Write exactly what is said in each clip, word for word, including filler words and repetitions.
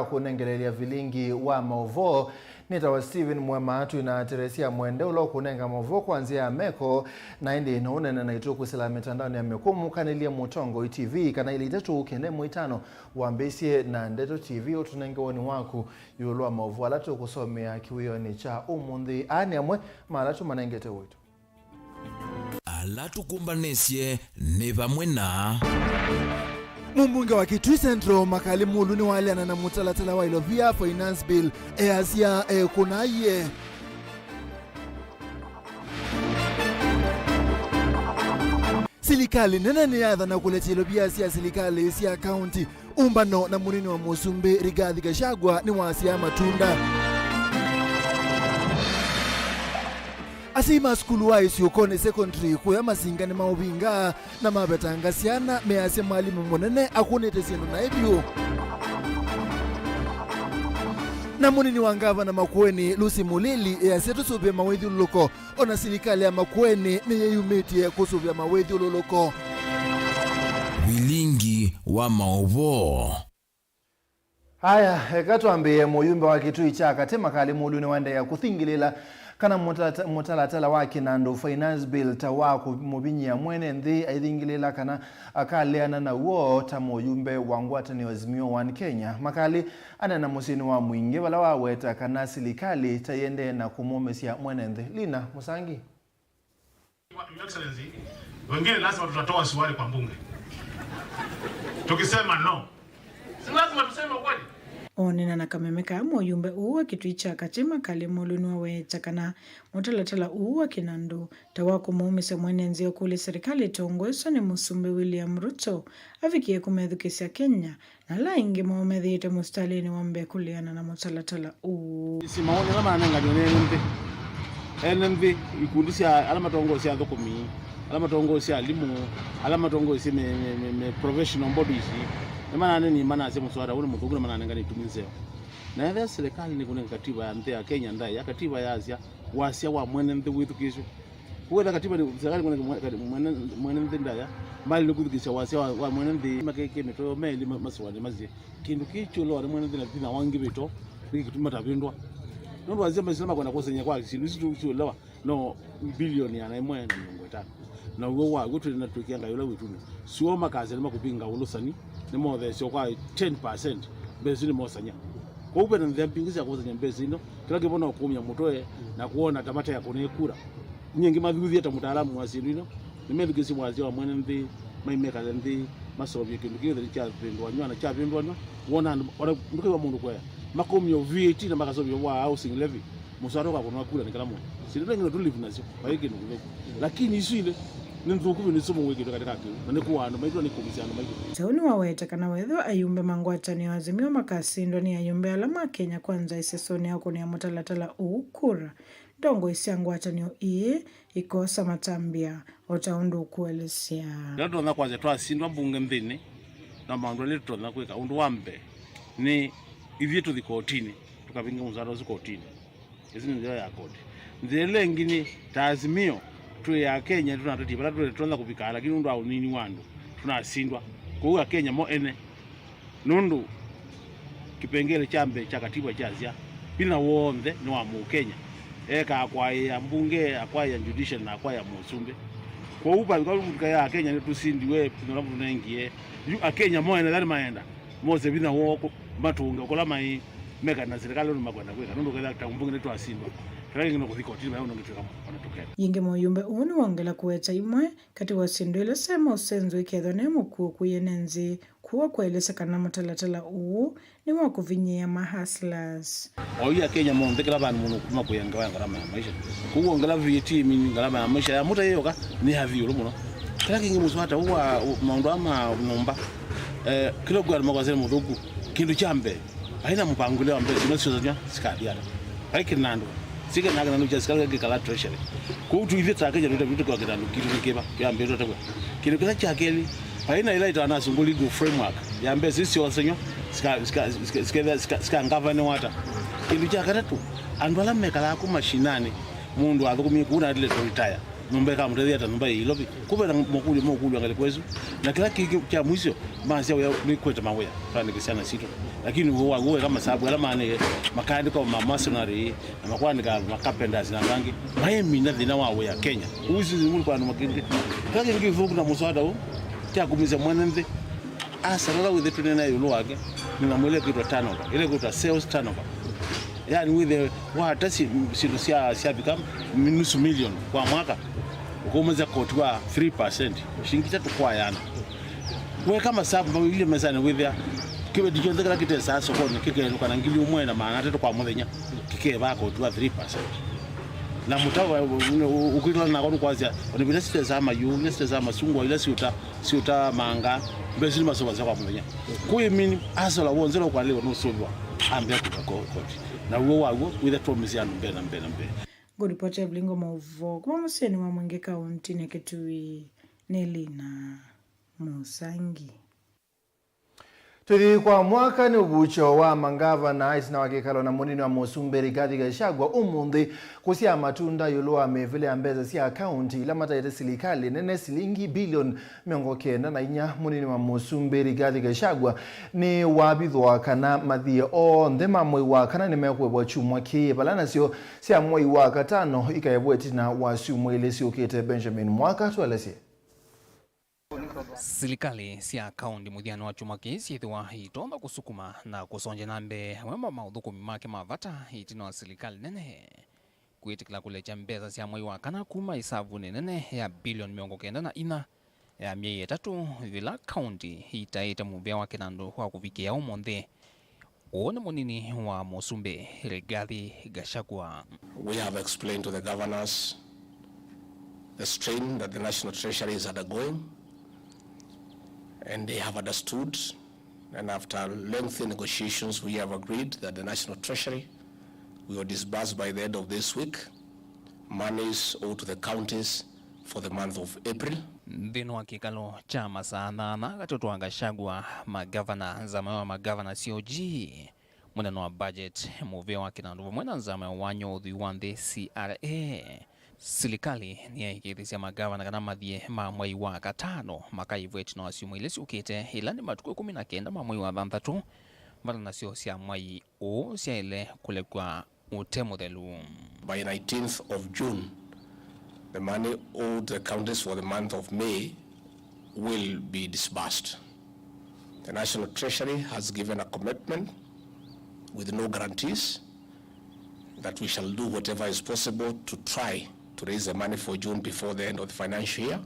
Kũnengelelya vilingi wa maũvoo nĩtawa Stephen Mwema, twĩ na Teresia Mwende ũla ũkũnenga maũvoo kwa nzĩa ya meko, na ĩndĩ no ũneene naitũ kwĩsĩla mĩtandaonĩ ya mĩkũmũkanĩlye Mũtongoi T V kana ilĩ itatũ kenda ĩmwe itano wambĩĩsye na Ndeto T V ũtũnenge woni waku ĩũlũ wa maũvoo ala tũkũsomea kĩwĩonĩ kya ũmũnthĩ. Aa nĩ amwe ma ala tũmanengete ũito. Ala tũkũmbanĩsye nĩ vamwe na. Mũmbunge wa Kitui Central, Makali Mulu, nĩwaleana na mũtalatala wa Ilovia Finance Bill, easya ekũnaie. Silikalĩ nene nĩyathana kũleta ilovia sya silikalĩ sya kaunti. Ũmbano na mũnini wa mũsumbĩ Rigathi Gachagua nĩwasyaa matunda. Asyai ma sukulu wa Isiũkonĩ Secondary kũya Masinga nĩmaũvinga na mavetanga syana, measya mwalimũ mũnene akũnĩte syĩndũ naĩ vyũ. Na mũnini wa ngavana Makueni Lucy Mulili easya tũsũvĩe mawĩthyũlũlũko. O na silikalĩ ya Makueni nĩyĩyumĩtye kũsũvĩa mawĩthyũlũlũko. Vilingi wa maũvoo. Aya, eka twambĩĩe. Mũyumbe wa Kitui kya Katĩ Makali Mulu nĩwaendeea kũthingĩlĩĩla kana mũtata-, mũtalatala wa kĩnandũ, Finance Bill, ta wa kũmũvinyĩa mwene nthĩ, aithingĩlĩĩla kana akaleana naw'o ta mũyumbe wa ngwatanĩo Azimio One Kenya. Makali aneena mũsyĩnĩ wa Mwingĩ vala waweta kana silikalĩ ta yĩendee na kũmũmĩsya mwene nthĩ. Lina Mũsangi. Your Excellency, wengine lazima tutatoa suruali kwa mbunge. Tukisema no. Si lazima tuseme ukweli? Onena na kameme kaa, mũyumbe ũũ wa Kitui kya Katĩ Makali Mulu nĩwaweta kana mũtalatala ũũ wa kĩnandũ ta wa kũmũmĩsya mwene nthĩ ũkũlya silikalĩ ĩtongoeswe nĩ Mũsumbĩ William Ruto avikie kũmethukĩĩsya Kenya na ala aingĩ moo methĩĩtwe mũsitalĩnĩ wa mbee kũleana na mũtalatala ũũ. Isi mawoni ala manenganiwe nĩ ene nthĩ. Ene nthĩ, ikundi sya ala matongoesya athũkũmi, ala matongoesya alimũ, ala matongoesya me, me, me, me professional bodies, nĩmananenie manasya mũswada ũũ nĩ mũthũku na mananengane itumi nzeo. Na ethĩa silikalĩ nĩkũnenga katiba ya nthĩ ya Kenya ndaĩa, katiba yasya wasya wa mwene nthĩ wĩthukĩĩswe. Kwoou ethĩa katiba nĩ, silikalĩ nĩkũnenga mwe-, kati-, mwene, mwene nthĩ ndaĩa, malĩ nĩ kwĩthukĩĩsya wasya wa, wa mwene nthĩ, makeke mĩtwe yoo melĩ ma-, masũanĩe masye kĩndũ kĩĩ kyũlowa nĩ mwene nthĩ na vinya wa ngĩvĩto, nĩkĩ kĩtumi matavĩndwa? Nũndũ wasya masina makwenda kũseng'ya kwa syĩndũ isu tu-, siũlewa. No bilioni ĩana ĩmwe na mĩongo ĩtano. Na ũw'o waw'o twĩ na twĩkĩa Ngai ũla wĩ ĩtunĩ. Sio makasya nĩmakũvinga ũlũsani, nĩmotheesyo kwa ten percent, mbesa isu nĩmosany'a. Kwoou ve na nzĩa mbingĩ sya kũsany'a mbesa ino, kĩla kĩvo no kũmya mũtwe na kwona ta mate ya kũnĩe kura. Nyie ngĩmathuthya ta mũtaalamu wa syĩndũ ino, nĩmethukĩĩsye wasya wa mwene nthĩ, maimekale nthĩ, maseũvye kĩndũ kĩu ethĩwa nĩkyavĩndũanw'a, na kyavĩndũanw'a, wona andũ, ona ndũkĩw'a mũndũ kũea, makomya V A T na makaseũvya wa housing levy. Mũswada ũkakũnwa kura nĩ kĩla mũndũ. Syĩndũ ila ingĩ no tũlive nasyo, vai kĩndũ kĩthũku. Lakini isu ilĩ nĩ nthũku vyũ, nĩ sumu wĩkĩtwe katĩ ka kĩu, na nĩ kũaa andũ maitũ, na nĩ kũmĩsya andũ maitũ. Nzau nĩwaweta kana wethĩwa ayumbe ma ngwatanĩo Azimio makasindwa nĩ ayumbe ala ma Kenya Kwanza ĩsesonĩ ya ũkũnĩa mũtalatala ũũ kura, ndongoi sya ngwatanĩo ii ikosa matambya, o ta ũndũ ũkũelesya. Ĩla tũtonya kwasya twasindwa mbunge nthĩnĩ, na maũndũ elĩ tũtonya kwĩka. Ũndũ wa mbee nĩ ithyĩ tũthi kotinĩ, tũkavinge mũswada ũsu kotinĩ. Ĩsu nĩ nzĩa ya koti. Nzĩa ĩla ĩngĩ nĩ ta Azimio, twĩ Akenya, tũnatetie vala tũtonya kũvika, lakini nũndũ wa ũnini wa andũ, tũnasindwa. Kwoou Akenya mo ene, nũndũ kĩpengele kya mbee kya katiba kyasya, vinya w'onthe nĩ wa Mũkenya. Ekaa kwaĩa mbunge, akwaĩa judiciary, na akwaĩa mũsumbĩ. Kwoou vavika mũtuka ya Akenya nĩtũsindiwe vinya ũla mũtũnengie. Yu Akenya mo ene ĩla nĩmaenda mose vinya woo kũ-, matũnge kũla maĩ mekana na silikalĩ ũndũ makwenda kwĩka, nũndũ ũkethĩa ta mbunge nĩtwasindwa, kĩla kĩngĩ no kũthi kotini, maĩ ũndũ ũngĩ twĩka ona tũkenda. Yĩngĩ mũyumbe ũũ nĩwongela kũweta imwe katĩ wa syĩndũ ila syaĩ maũsenzo ĩkethwa ne mũkuo kwĩ ene nthĩ, kũu akwaelesya kana mũtalatala ũũ nĩ wa kũvinyĩĩa ma hustlers. Oyu Akenya monthe kĩla vandũ mũndũ kuma kwĩa ngewa ya ngalama ya maisha. Kwoou wongela V A T, mini ngalama ya maisha ya mũta yĩyoka nĩ yathi ĩũlũ mũno. Kĩla kĩngĩ mũswata ũũ wa, ũ-, maũndũ aa ma nyũmba, eh, kĩla ũkwĩa andũ makwasya nĩ mũthũku, kĩndũ kya mbee, vai na mũvangĩlyo wa mbesa ila syosany'a sikathi ata. Vai kĩnandũ. Sike na kĩnandũ kya silikalĩ kĩkala treasury. Kwoou tu ithyĩ ta Akenya twĩta vitu kwa kĩnandũ kitũ nĩ kĩva, kĩambĩtwe taw'a. Kĩndũ kĩla kya kelĩ, vai na ĩla ĩtawa na asũngũ legal framework ya mbesa isu syosany'o sika, sika, sika, sika, sika, sika ngavaniwa ata. Kĩndũ kya katatũ, andũ ala mekalaa kũ mashinani, mũndũ athũkũmie kũu na atile to retire. Nyũmba ĩkamũtethya ata nyũmba yĩ Ilovi? Kũve na makũlyo mokũlw'a ngalĩko ĩsu. Na kĩla kĩngĩ kya mũisyo, masya wĩa nĩkwete mawĩa twaandĩke syana sitũ. Lakini ũwau weka masabu ala maanĩe makaandĩka ma masonary na makwandĩka ma carpenters na angĩ. Maemina thĩna wa wĩa Kenya. Ũu isi mũndũ kwa andũ makĩndĩ. Kĩla kĩngĩ kĩthũku na mũswada ũũ, kyakumisya mwene nthĩ. Asalala wĩthĩtwe nena ĩũlũ wake, nĩna mwĩle kwĩtwa turnover, ĩla kwĩtwa sales turnover. Yani wĩthe wata si- syĩndũ sya syavika nusu million kwa mwaka, ũkaumĩsya koti wa three percent, shilingi itatũ kwa yana. Weka masavu mawĩlile mesanĩ wĩthĩa kĩveti kyonthe kĩla kĩtesaa sokonĩ kĩkelũka na ngili ũmwe na maana atatũ kwa mũthenya, kĩkevaa koti wa three percent. Na mũta ũkwĩtala nako nũkwasya ona ila sitesaa mayũ, ila sitesaa masungwa, ila siũta siũta manga, mbesa nĩ masovasya kwa mũthenya. Kũĩ mini asola wonze ũla ũkwalĩwa nũsũvĩwa ambĩa kũka ko- koti. Na w'o waw'o wĩthe twomĩsya andũ mbee na mbee na mbee. Ngũripoti ya Vilingo Maũvoo kuma mũsyĩnĩ wa Mwingi kaũntĩnĩ ya Kitui nĩ Lina Mũsangi. Tũthi kwa mwaka nĩ ũvuky'o wa mangavana, aisina wa kĩkalo na mũnini wa mũsumbĩ Rigathi Gachagua ũmũnthĩ kũsyaa matunda ĩũlũ wa mĩvĩle ya mbesa sya kaũnti ila mataĩte silikalĩ nene silingi bilioni mĩongo kenda na inya. Mũnini wa mũsumbĩ Rigathi Gachagua nĩ wavithwa kana mathiĩ onthe ma mwei wa kana nĩmekũĩvwa kyumwa kĩĩ, vala nasyo sya mwei wa katano ikaĩvwa ĩtina wa syumwa ilĩ syũkĩte. Benjamin Mwaka tũelesye. Silikalĩ sya kaũnti mũthyanĩ wa kyumwa kĩĩ syĩthĩwa itonya kũsukuma na kũsongya na mbee amwe ma maũthũkũmi make ma vata ĩtina wa silikalĩ nene kwĩtĩkĩla kũlekya mbesa sya mwei wa kana kuma ĩsavunĩ nene ya bilioni mĩongo kenda na inya ya myei ĩtatũ, yĩla kaũnti itaĩte mũvĩa wa kĩnandũ wa kũvikĩa ũmũnthĩ. Ũũ nĩ mũnini wa mũsumbĩ Rigathi Gachagua. We have explained to the governors the strain that the National Treasury is undergoing, and they have understood, and after lengthy negotiations, we have agreed that the National Treasury will disburse by the end of this week monies owed to the counties for the month of April. Nthĩnĩ wa kĩkalo kya masaa nana katĩ wa Gachagua, magavana, nzama ya magavana C O G, mũnene wa budget, mũvĩa wa kĩnandũ vamwe na nzama ya ũwany'a wa ũthwii wa nthĩ C R A, silikalĩ nĩyaĩkĩĩthĩsya magavana kana mathiĩ ma mwei wa katano makaĩvwa ĩtina wa syumwa ilĩ syũkĩte, ĩla nĩ matukũ ĩkũmi na kenda ma mwei wa thanthatũ, vala nasyo sya mwei ũũ syaĩle kũlekw'a ũte mũthelu. By nineteenth of June, the money owed the counties for the month of May will be disbursed. The National Treasury has given a commitment with no guarantees that we shall do whatever is possible to try to raise the money for June before the end of the financial year.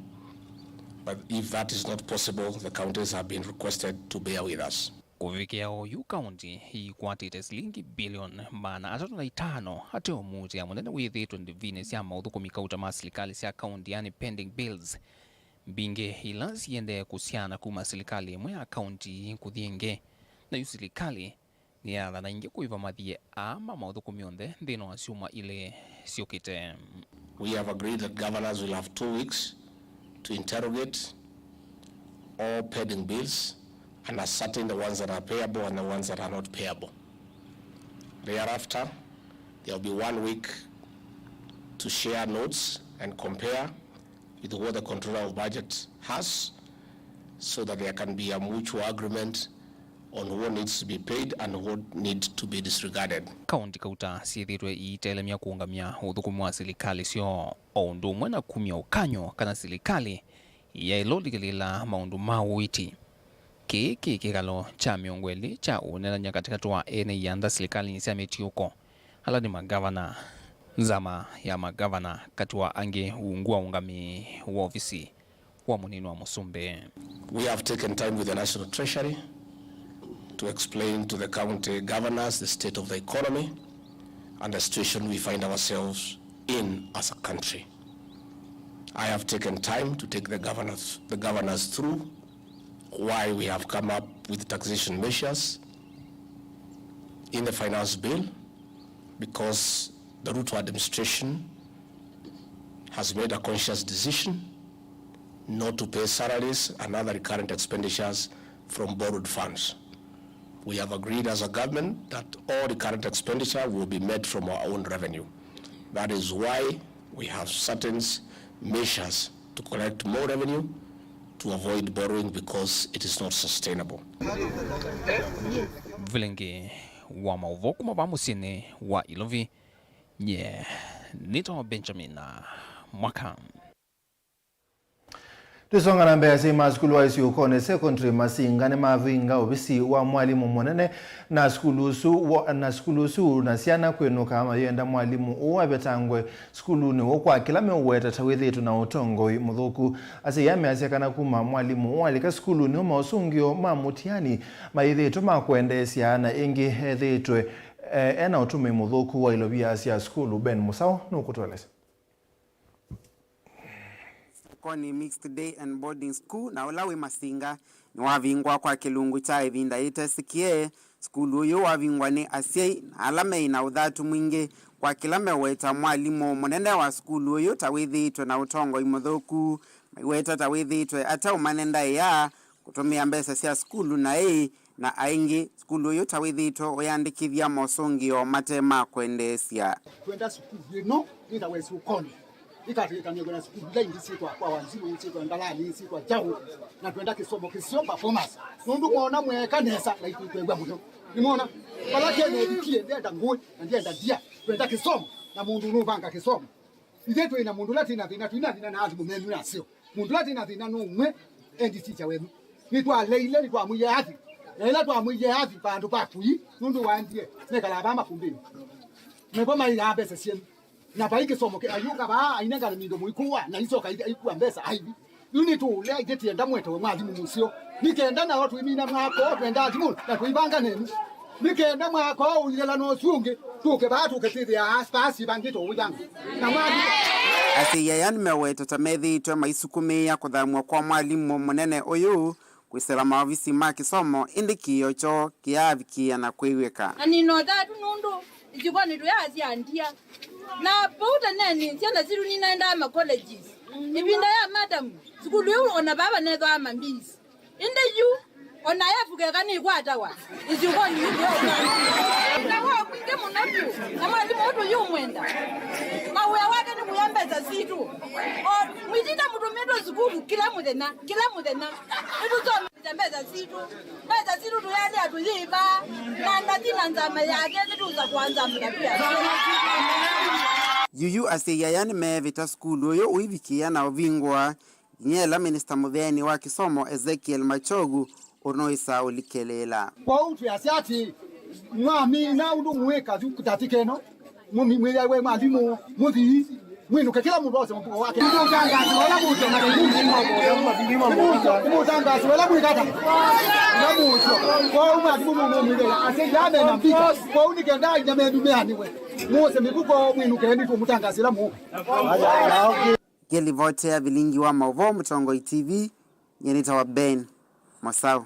But if that is not possible, the counties have been requested to bear with us. Kũvikĩa oyu, kaũnti ikwatĩte silingi bilioni maana atatũ na itano ate ũmuutĩa mũnene wĩthĩĩtwe ndivinĩ sya maũthũkũmi kauta ma silikalĩ sya kaũnti, yani pending bills, mbingĩ ila siendee kũsyana kuma silikalĩ ĩmwe ya kaũnti kũthi ĩngĩ. Na yu silikalĩ nĩyathana ĩngĩ kũĩva mathiĩ aa ma maũthũkũmi onthe nthĩnĩ wa syumwa ilĩ syũkĩte. We have agreed that governors will have two weeks to interrogate all pending bills and ascertain the ones that are payable and the ones that are not payable. Thereafter, there will be one week to share notes and compare with what the Controller of Budget has, so that there can be a mutual agreement on what needs to be paid and what need to be disregarded. Kaũnti kauta syĩthĩtwe iitelemya kũũngamya ũthũkũmi wa silikalĩ syoo, o ũndũ ũmwe na kumya ũkany'o kana silikalĩ yaĩle ũlikĩlĩĩla maũndũ ma ũiiti. Kĩĩ kĩ kĩkalo kya mĩongo ĩlĩ kya ũneenany'a katĩkatĩ wa ene ianda silikalĩnĩ sya mĩtiũko, ala nĩ magavana, nzama ya magavana, katĩ wa angĩ, ungu wa ũngamĩi wa ovisi wa mũnini wa mũsumbĩ. We have taken time with the National Treasury to explain to the county governors the state of the economy and the situation we find ourselves in as a country. I have taken time to take the governors, the governors through why we have come up with taxation measures in the finance bill, because the Ruto administration has made a conscious decision not to pay salaries and other recurrent expenditures from borrowed funds. We have agreed as a government that all recurrent expenditure will be met from our own revenue. That is why we have certain measures to collect more revenue to avoid borrowing because it is not sustainable. Vilingi wa maũvoo kuma vaa mũsyĩnĩ wa Ilovi, nye nĩtawa Benjamin Mwaka. Tũisonga na mbee, asyai ma sukulu wa Isiũkonĩ Secondary Masinga nĩmavinga ovisi wa mwalimũ mũnene na sukulu ũsu wo-, na sukulu ũsu na syana kwĩnũka mayenda mwalimũ ũũ avetangwe sukulunĩ ũũ kwa kĩla meũweta ta wĩthĩĩtwe na ũtongoi mũthũku. Asyai aa measya kana kuma mwalimũ ũũ alika sukulunĩ ũũ, maũsũngĩo ma mũtiani mayĩthĩĩtwe ma kwendeesya na ĩngĩ ethĩĩtwe, eh, ena ũtũmĩi mũthũku wa ilovia sya sukulu. Ben Mũsaũ nũkũtũelesya. Koni Mixed Day and Boarding School, na ũla wĩ Masinga, nĩwavingwa kwa kĩlungu kya ĩvinda yĩtesĩkĩe. Sukulu ũyũ wavingwa nĩ asyai na ala meĩ na ũthatu mwingĩ kwa kĩla meweta mwalimũ mũnene wa sukulu ũyũ ta wĩthĩĩtwe na ũtongoi mũthũku, maiweta ta wĩthĩĩtwe ataũmane ndaĩa kũtũmĩa mbesa sya sukulu naĩ, na aingĩ sukulu ũyũ ta wĩthĩĩtwe ũyandĩkĩthya mosũngĩo mate ma kwendeesya. Twenda sukulu ĩno yĩthawe syũkonĩ, ĩkatĩkĩkanĩw'e na sukulu ila ingĩ syĩtwa kwa Wanzilũ, syĩtwa Ndalani, syĩtwa Kyaũ, na twenda kĩsomo kĩseo performance. Nũndũ mwaona mweeka nesa na itwĩkwew'a mũno. Nĩmwona? Vala Kenya ĩvikie, ndĩenda ngũĩ, na ndĩenda ndia. Twenda kĩsomo, na mũndũ nũvanga kĩsomo. Ithyĩ twĩ na mũndũ ũla twĩ na thĩna, twĩ na thĩna na athimũ menyu nasyo. Mũndũ ũla twĩ na thĩna no ũmwe, endi teacher wenyu. Nĩtwaleile, nĩtwamwĩie athi. Na ĩla twamwĩie athi, vandũ va kũi, nũndũ waendie, mekalaa vaa makumbĩnĩ. Nĩvo maiaa mbesa syenyu. Na vai kĩsomo kĩ-, ayũka vaa, ainengane mindo mũikũa, na icoka ai-, aikua mbesa, aithi. Yu nĩtũũlea ithyĩ tienda mwetewe mwathimũ mũseo. Nĩ kenda nao twĩmina mwaka ũũ twenda athimũ na twĩivanga nenyu. Nĩ kenda mwaka ũũ ũithela na ũsu ũngĩ, tũke vaa tũke twĩthĩa vaa syĩvangĩtwe ũivanga. Na mwathi. Asyai aya nĩmeweta ta methĩĩtwe maisukumĩĩa kũthamw'a kwa mwalimũ mũnene ũyũ kwĩsĩla maovisi ma kĩsomo, ĩndĩ kĩĩo kyoo kĩyaavikĩĩa na kwĩw'ĩka. Na nĩ na ũthatu nũndũ ĩsyũkonĩ tũyaasya ndia. Na vau tene nĩ syana sitũ ninaendaa ma colleges. Ĩvinda ya madam, sukulu ĩu o na vaa vanethwaa ma bees. Ĩndĩ yu, o na evuka eka nĩkwatawa ĩsyũkonĩ yu. Na wa mwingĩ mũno vyũ, na mwalimũ ũũ tũyũmwenda. Na wĩa wake nĩ kũya mbesa sitũ. O mwĩtinda mũtũmĩtwe sukulu kĩla mũthenya, kĩla mũthenya. Nĩtũsome Mbesa sitũ, mbesa sitũ tũyathĩa tũyĩva, na ndathi na nzama yake, nĩtũsa kwanza mĩtavia. Yuyu asyai aya nĩmeevĩta sukulu ũyũ ũivikĩĩa na ũvingũa, nginya ĩla minista mũveanĩ wa kĩsomo Ezekiel Machogu ũnũĩsa ũlikĩlĩĩla. Kwoou twĩasya atĩĩ, mwamina ũndũ mwĩka yu kũtatĩka ĩno, Mũmi-, mwĩyaĩwe mwalimũ, mũthii, mwĩnũke kĩla mũndũ ose mũvuko wake. Nĩmũtangaasi wala mũtyo na kĩkundi. Nĩmũtangaasi wala mwĩkata. Wala mũtyo. Kwoou mwalimũ mũmũmĩthela, asyai aa mena mbika. Kwoou nĩ kenda ainya menyu meanĩwe. Mũose mĩvuko, mwĩnũke, nĩtũmũtangaasĩla mũũka. Ngĩlivotea vilingi wa maũvoo Mũtongoi T V, nyie nĩtawa Ben Masaũ.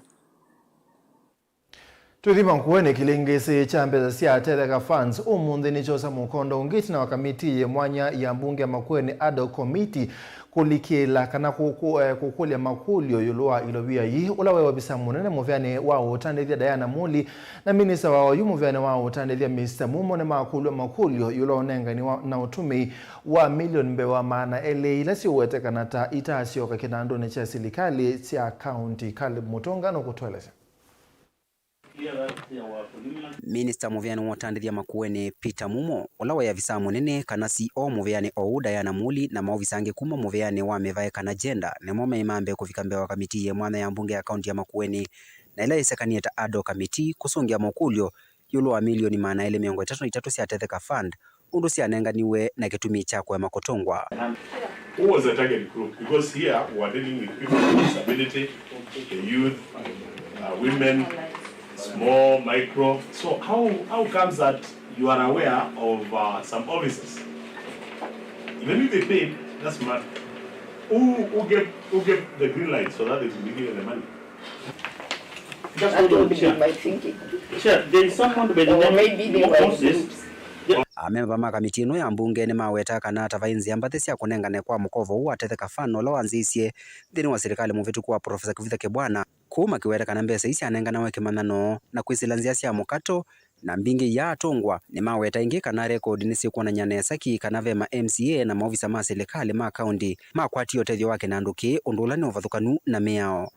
Tũthi Makueni, kĩlĩngĩsĩ kya mbesa sya Tetheka Funds ũmũnthĩ nĩkyosa mũkondo ũngĩ ĩtina wa kamiti yĩ mwanya ya mbunge ya Makueni Ad Hoc Committee kũlikĩla kana kũkũ-, eh, kũkũlya makũlyo ĩũlũ wa ilovia yii. Ũla waĩ ovisa mũnene mũveanĩ wa ũtandĩthya Diana Muli na minista wa oyu mũveanĩ wa ũtandĩthya Mister Mumo nĩmakũlw'a makũlyo ĩũlũ wa ũnengani wa, na ũtũmĩi wa milioni mbee wa maana elĩ ila siũwetekana ta itasyoka kĩnandũnĩ kya silikalĩ sya kaunti. Caleb Mũtũnga nũkũtũelesya. Minista mũveanĩ wa ũtandĩthya Makueni Peter Mumo, ũla waĩ avisaa mũnene kana C O mũveanĩ oou Diana Muli na maovisa angĩ kuma mũveanĩ wa mĩvaĩ kana gender, nĩmo maĩ ma mbee kũvika mbee wa kamiti yĩ mwanya ya mbunge ya kaunti ya Makueni, na ĩla yĩsekanie ta Ad Hoc Committee, kũsũngĩa makũlyo ĩũlũ wa milioni maana elĩ mĩongo ĩtatũ na itatũ sya Tetheka Fund, ũndũ syanenganiwe na kĩtumi kya kũema kũtũngwa. Who was the target group? Because here we are dealing with people with disability, the youth, uh, women, small, micro. So how, how comes that you are aware of, uh, some offices? Even if they paid, that's mad. Who, who gave, who gave the green light so that they could be given the money? Just hold on, Chair. Chair, there is someone by the name of Moses. Amemba ma kamiti ĩno ya mbunge nĩmawetaa kana ta vai nzĩa mbathĩ sya kũnengane kwa mũkovo ũũ wa Tetheka Fund ũla wanzĩĩsye nthĩnĩ wa silikalĩ mũvĩtũku wa Profesa Kivutha Kibwana, kũu makĩweta kana mbesa ii syanenganawe kĩmanyano na kwĩsĩla nzĩa sya mũkato, na mbingĩ ya atongwa nĩmaweta ĩngĩ kana rekodi nĩsyĩkwonany'a nesa ki kana ve ma M C A na maovisa ma silikalĩ ma kaunti makwatie ũtethyo wa kĩnandũ kĩĩ, ũndũ ũla nĩ ũvathũkanu na mĩao.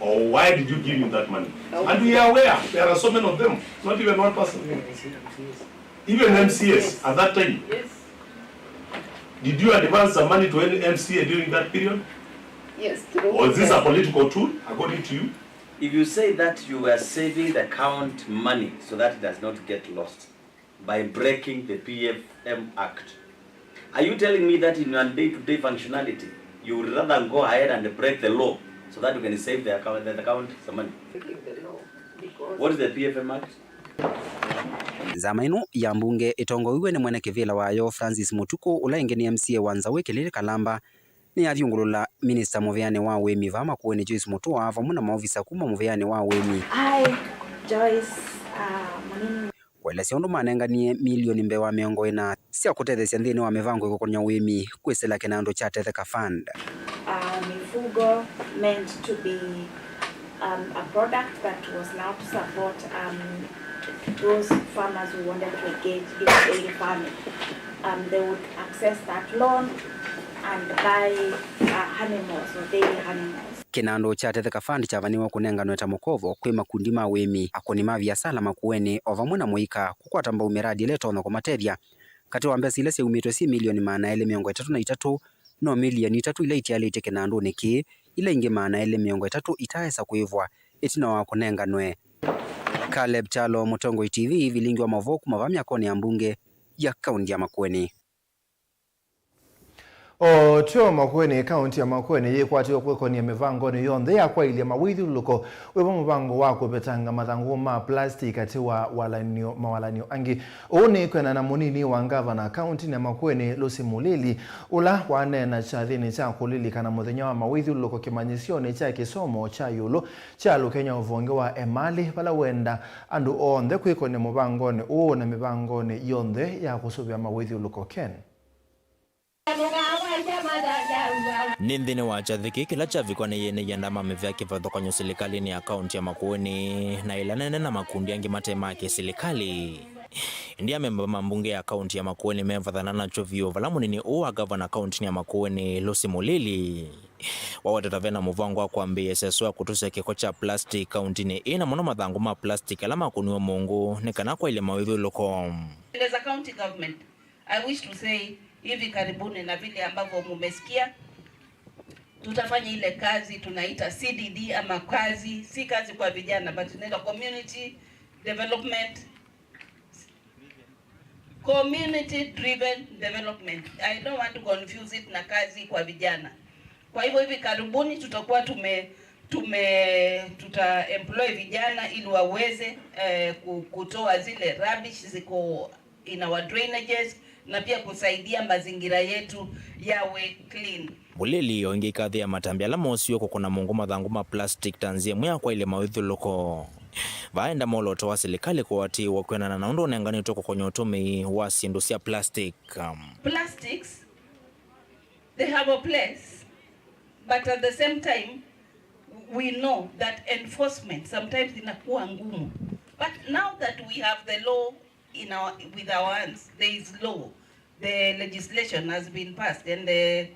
Or why did you give him that money? And we are aware there are so many of them, not even one person. Even M C As at that time. Yes. Did you advance some money to any M C A during that period? Yes, through. Was this a political tool, according to you? If you say that you were saving the county money so that it does not get lost by breaking the P F M Act, are you telling me that in your day-to-day functionality, you would rather go ahead and break the law so that you can save the account, the, the county some money? Breaking the law, because what is the P F M Act? Nzama ĩno ya mbunge ĩtongoew'e nĩ mwene kĩvĩla wayo Francis Mũtukũ, ũla ĩngĩ nĩ M C A wa Nzaũ Ĩkĩlĩlĩ Kalamba, nĩyavyũngũlũla minista mũvĩanĩ wa ũĩmi vaa Makueni Joyce Mũtũa vamwe na maovisa kuma mũvĩanĩ wa ũĩmi. I, Joyce, uh, Mũnini. Kũelesya ũndũ manenganie milioni mbee wa mĩongo ĩna sya kũtetheesya nthĩnĩ wa mĩvango ĩkokonya ũĩmi kwĩsĩla kĩnandũ kya Tetheka Fund. Uh, mifugo meant to be, um, a product that was now to support, um, those farmers who wanted to engage in dairy farming. Um, they would access that loan and buy, uh, animals or dairy animals. Kĩnandũ kya Tetheka Fund kyavanĩwe kũnenganwe ta mũkovo kwĩ makundi ma ũĩmi, akũni ma viasala Makueni, o vamwe na mũika kũkwata mbau mĩradi ĩla ĩtonya kũmatethya. Katĩ wa mbesa ila syaumĩtwe syĩ milioni maana elĩ mĩongo ĩtatũ na itatũ, no milioni itatũ ila itialĩtye kĩnandũnĩ kĩĩ, ila ingĩ maana elĩ mĩongo ĩtatũ itaaĩsa kũĩvwa ĩtina wa kũnenganwe. Caleb Kyalo, Mũtongoi T V, vilingi wa maũvoo kuma vaa myakonĩ ya mbunge ya kaunti ya Makueni. O tyo Makueni, kaunti ya Makueni yĩkwatĩwe kwĩkonia mĩvangonĩ yonthe ya kwaĩlya mawĩthyũlũlũko, wĩvo mũvango wa kũvetanga mathangũ ma plastic katĩ wa walanio, mawalanio angĩ. Ũu nĩ kwĩanana na mũnini wa ngavana kauntinĩ ya Makueni, Lucy Mulili, ũla waneena kyathĩnĩ kya kũlilikana mũthenya wa mawĩthyũlũlũko kĩmanyĩsyonĩ kya kĩsomo kya ĩũlũ kya Lukenya ũvonge wa Emali, vala wenda andũ onthe kwĩkonia mũvangonĩ ũũ na mĩvangonĩ yonthe ya kũsũvĩa mawĩthyũlũlũko. Ken. Nĩ nthĩnĩ wa kyathĩ kĩĩ kĩla kyavikwa nĩ ene ianda ma mĩvĩa kĩvathũkany'o silikalĩnĩ ya kaunti ya Makueni, na ĩla nene na makundi angĩ mate ma kĩsilikalĩ. Ĩndĩ amemba ma mbunge ya kaunti ya Makueni mevathana nakyo vyũ, vala mũnini ũũ wa gavana kauntinĩ ya Makueni, Lucy Mulili, wawetete vena mũvango wa kwambĩĩa ĩseso ya kũtũsya kĩko kya plastic kauntinĩ ĩĩ, na mũno mathangũ ma plastic ala makũniwe mũngũ, nĩ kana kwaĩlya mawĩthyũlũlũko. And as a county government, I wish to say, hivi karibuni, na vile ambavyo mumesikia, tutafanya ile kazi tunaita C D D ama kazi, si kazi kwa vijana, but tunaita community development, community driven development. I don't want to confuse it na kazi kwa vijana. Kwa hivyo hivi karibuni tutakuwa tume, tume, tuta employ vijana ili waweze, eh, ku-, kutoa zile rubbish ziko in our drainages, na pia kusaidia mazingira yetu yawe clean. Mulili o ĩngĩ ĩkathĩa matambya ala mosiwe kũkũna mũngũ mathangũ ma plastic ta nzĩa ĩmwe ya kwaĩlya mawĩthyũlũlũko. Vaenda mwolooto wa silikalĩ kũatĩĩwa kwĩanana na ũndũ ũnenganĩtwe kũkonya ũtũmĩi wa syĩndũ sya plastic. Um, plastics, they have a place, but at the same time, we know that enforcement sometimes inakuwa ngumu. But now that we have the law in our, with our hands, there is law, the legislation has been passed, and the,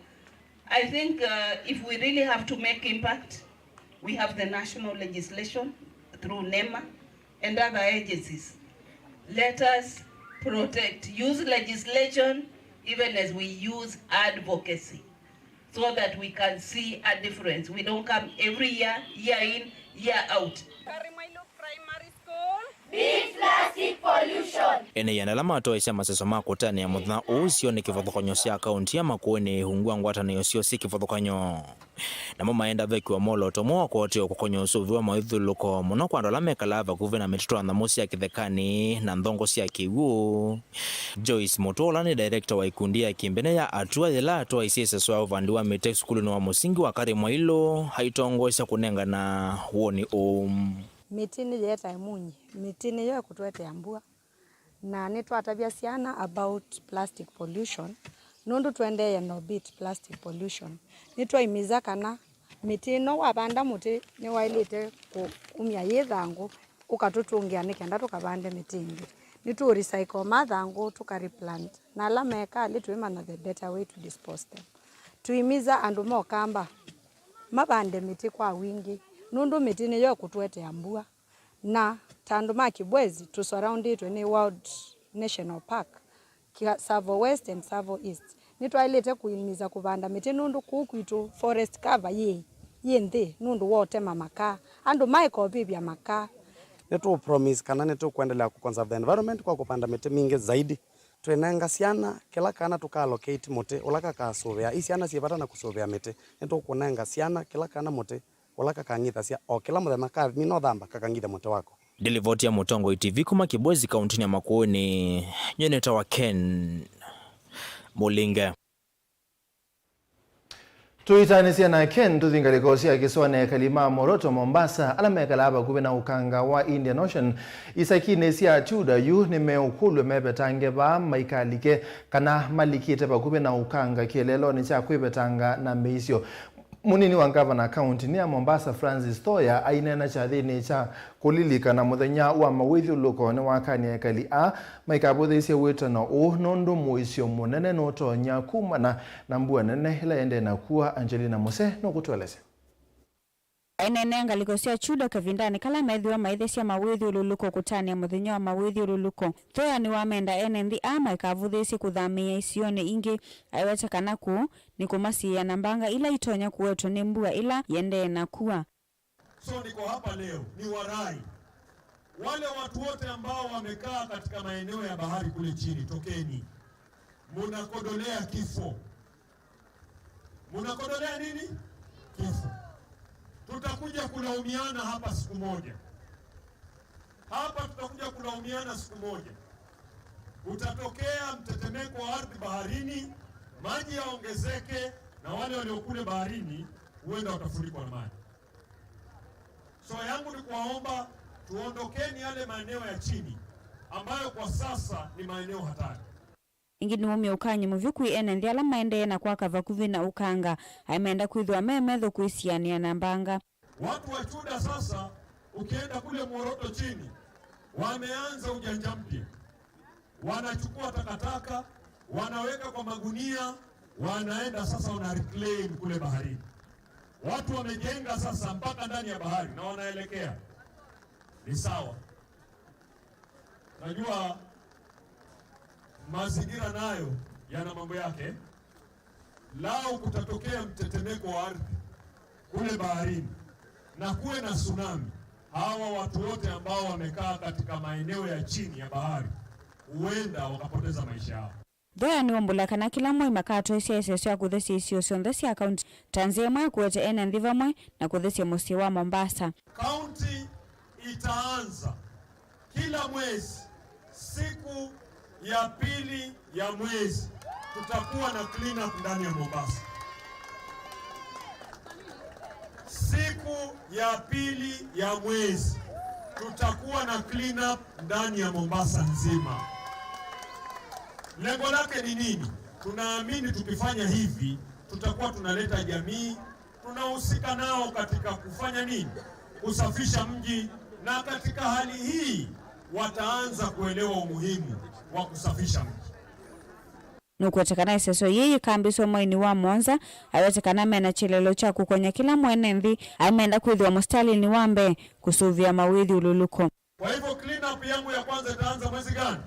I think, uh, if we really have to make impact, we have the national legislation through nema and other agencies. Let us protect, use legislation even as we use advocacy, so that we can see a difference. We don't come every year, year in, year out. Karimailu Primary School. Beat plastic pollution. Ene ianda ala matoesya maseso ma kũtanĩa mũthenya ũũ sio nĩ kĩvathũkany'o sya kaunti ya Makueni ungu wa ngwatanĩo syoo syĩ kĩvathũkany'o. Namo maenda vekiwa mwolooto ũmwe wa kũatĩĩwa kũkonya ũsũvĩo wa mawĩthyũlũlũko mũno kwa andũ ala mekalaa vakuvĩ na mĩtũtũ ya nyamũ sya kĩthekanĩ na nthongo sya kĩw'ũ. Joyce Mũtũa, ũla nĩ director wa ikundi ya Kĩmbene ya Atua, yĩla atwaisye ĩseso ya ũvandi wa mĩtĩ sukulunĩ wa mũsingi wa Karimailu, aitongoesya kũnengana woni ũũ. Mĩtĩ nĩyĩetae munyi, mĩtĩ nĩyo ĩkũtũetea mbua. Na nĩtwatavya syana about plastic pollution, nũndũ tũendee na ũbeat plastic pollution. Nĩtwaimiza kana mĩtĩ ĩno, wavanda mũtĩ, nĩwaĩlĩte kũ-, kumya yĩ thangũ, ũkatũtũngĩa nĩ kenda tũkavande mĩtĩ ĩngĩ. Nĩtũ recycle mathangũ, tũka replant, na ala mekalĩ twĩmanya the better way to dispose them. Tũimiza andũ ma Ũkamba mavande mĩtĩ kwa wingĩ, nũndũ mĩtĩ nĩyo ĩkũtũetea mbua. Na ta andũ ma Kibwezi, tũ surroundĩtwe nĩ Wild National Park, Kia-, Tsavo West and Tsavo East. Nĩtwaĩlĩte kũimiza kũvanda mĩtĩ nũndũ kũu kwitũ forest cover yĩ, yĩ nthĩ nũndũ wa ũtema makaa. Andũ maĩka ũvĩvya makaa. Nĩtũ promise kana nĩtũkũendelea kũ conserve the environment kwa kũvanda mĩtĩ mingĩ zaidi. Twĩnenga syana, kĩla kana tũka allocate mũtĩ ũla kakasũvĩa. I syana syĩ vata na kũsũvĩa mĩtĩ. Nĩtũkũnenga syana, kĩla kana mũtĩ ũla kakang'ithasya o kĩla mũthenya kamina ũthamba kakang'ithya mũtĩ wako. Nĩ livoti ya Mũtongoi T V kuma Kibwezi, kauntinĩ ya Makueni, nyie nĩtawa Ken Mũlinge. Tũitanĩsya na Ken, tũthi ngalĩko sya kĩsũanĩ. Ekali ma Moroto, Mombasa, ala mekalaa vakuvĩ na ũkanga wa Indian Ocean, isakinĩ sya Chuda yu nĩmeũkũlw'a mevetange vaa maikalike kana malikĩte vakuvĩ na ũkanga kĩeleelonĩ kya kwĩvetanga na mĩisyo. Mũnini wa ngavana kauntinĩ ya Mombasa, Francis Thoya, aineena kyathĩnĩ kya kũlilikana mũthenya wa mawĩthyũlũlũko, nĩwakany'a ekali aa maikavũthĩĩsye wĩtano ũũ, nũndũ mũisyo mũnene nũtonya kumana na mbua nene ĩla ĩendee na kua. Angelina Muse nũkũtũelesya. Aineenea ngalĩko sya Chuda kavindanĩ kala methĩwa maithesya mawĩthyũlũlũko kũtanĩa mũthenya wa mawĩthyũlũlũko, Thoya nĩwamenda ene nthĩ aa maikavũthĩĩsye kũthamĩĩa isionĩ ingĩ, aiweta kana kũu nĩ kũmasiĩĩa na mbanga ila itonya kũwetwa nĩ mbua ĩla yĩendee na kua. So niko hapa leo, ni warai wale watu wote ambao wamekaa katika maeneo ya bahari kule chini, tokeni. Munakodolea kifo. Munakodolea nini? Kifo. Tutakuja kulaumiana hapa siku moja. Hapa tutakuja kulaumiana siku moja. Utatokea mtetemeko wa ardhi baharini, maji yaongezeke, na wale walio kule baharini huenda watafunikwa na maji. So yangu ni kuwaomba tuondokeni yale maeneo ya chini ambayo kwa sasa ni maeneo hatari. Ĩngĩ nĩwaumya ũkany'o mũvyũ kwĩ ene nthĩ ala maendee na kwaka vakuvĩ na ũkanga, aimenda kwĩthĩwa me methũ kwĩsianĩa na mbanga. Watu wa Chuda sasa, ukienda kule Moroto chini, wameanza ujanja mpya. Wanachukua takataka, wanaweka kwa magunia, wanaenda sasa wana reclaim kule baharini. Watu wamejenga sasa mpaka ndani ya bahari na wanaelekea. Ni sawa. Najua mazingira nayo yana mambo yake. Lau kutatokea mtetemeko wa ardhi kule baharini na kuwe na tsunami, hawa watu wote ambao wamekaa katika maeneo ya chini ya bahari huenda wakapoteza maisha yao. Thoya nĩwaumbũla kana kĩla mwei makatwaĩsya ĩseso ya kũthesya isio syonthe sya kaunti ta nzĩa ĩmwe ya kũete ene nthĩ vamwe na kũthesya mũsyĩ wa Mombasa. Kaunti itaanza kila mwezi, siku ya pili ya mwezi, tutakuwa na clean up ndani ya Mombasa. Siku ya pili ya mwezi, tutakuwa na clean up ndani ya Mombasa nzima. Lengo lake ni nini? Tunaamini tukifanya hivi, tutakuwa tunaleta jamii tunahusika nao katika kufanya nini? Kusafisha mji, na katika hali hii wataanza kuelewa umuhimu wa kusafisha mji. Nũkwete kana ĩseso yĩĩ yĩkambĩĩswa mweinĩ wa mũonza, awete kana mena kyelelo kya kũkony'a kĩla mwene nthĩ aimenda kwĩthĩwa mũsitalĩnĩ wa mbee kũsũvĩa mawĩthyũlũlũko. Kwa hivyo clean up yangu ya kwanza itaanza mwezi gani?